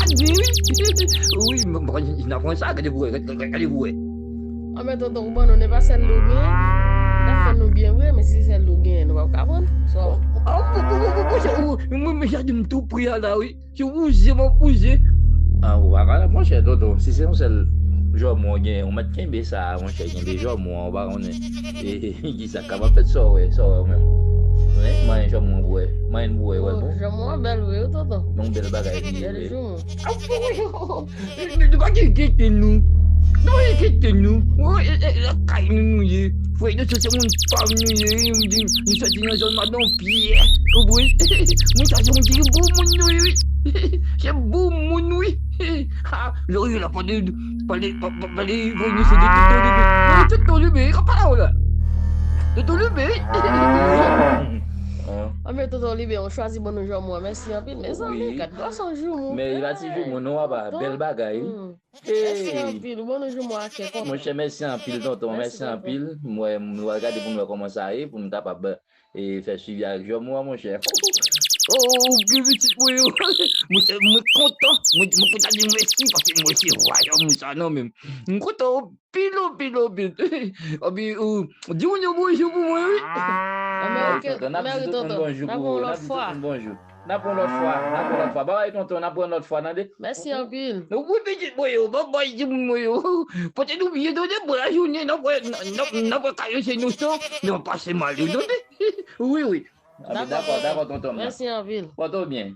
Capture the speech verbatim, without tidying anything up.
Gade, wi. Wi, m, m, n ap pran sa, gade pou wè, gade, gade pou wè. Anben, tonton, ou ban nou, se pa sèl li w genyen. N ap fè nou byen vre, men si se sèl li w genyen, nou p ap ka pran l. So, oh, oh, oh, oh, oh, oh, mwen, mwen, gade m tou pri a la, wi. Se wouze, m ap wouze. Ah, ou pa ka, monchè, tonton, si se yon sèl jòmò w genyen, ou mèt kenbe sa, monchè, kenbe jòmò an, ou pa konnen. E, e, e, ki sa k kapab fèt, sa w wè, sa w wè ou menm. Wi, manyen jòmò an pou wè, manyen l pou wè, wè l bon. Jòmò an bèl vre, wi, tonton. Yon bèl bagay li ye, wi. Bèl jou. Nou pa gen kete nou. Nou pa gen kete nou. Lakay nou nou ye. Frè, nou se moun pa m nou ye. Nou di, nou soti nan zòn madan pyè. Ou bwe. Moun sa se moun ki bon moun nou ye, wi. Se bon moun, wi. Ha, lè w la pale, pale, pa- pa- pale, nou se de Toto Libe. Nou Toto Libe, e ka pale w la. Toto Libe, wi. Anben, Toto Libe, ou chwazi ban nou jòmò an. Mèsi anpil. Mezanmi, gad gason joumou. Men li pa ti joumou non, papa. Bèl bagay, wi. Mèsi anpil. Ou ban nou joumou a kè kontan. Monchè, mèsi anpil, tonton. Mèsi anpil. Mwen, nou va gade pou nou wè kòman sa ye, pou nou kapab, e, fè swivi ak jòmò an, monchè. Oh, gen pitit mwen yo. Monchè, mwen kontan. Mwen, mwen kontan di mèsi, paske mwen se vwa jòmò sa nan men m. Mwen kontan anpil, anpil, anpil. Anpil, ou, di moun yo bonjou pou mwen, wi. Mèsi, tonton. N ap di tout moun bonjou pou ou. N ap di tout moun bonjou. N ap pran lòt fwa, n ap pran lòt fwa. Babay, tonton, n ap pran lòt fwa, tande. Mèsi anpil. Wi, pitit mwen yo, babay, timoun mwen yo. Pote nou byen, tande, bon lajounen, n ap wè, n ap, n ap wè kayo se nou so, n ap pase mal yo, tande. Wi, wi. Dakò, dakò, tonton. Mèsi anpil. Pòte w byen.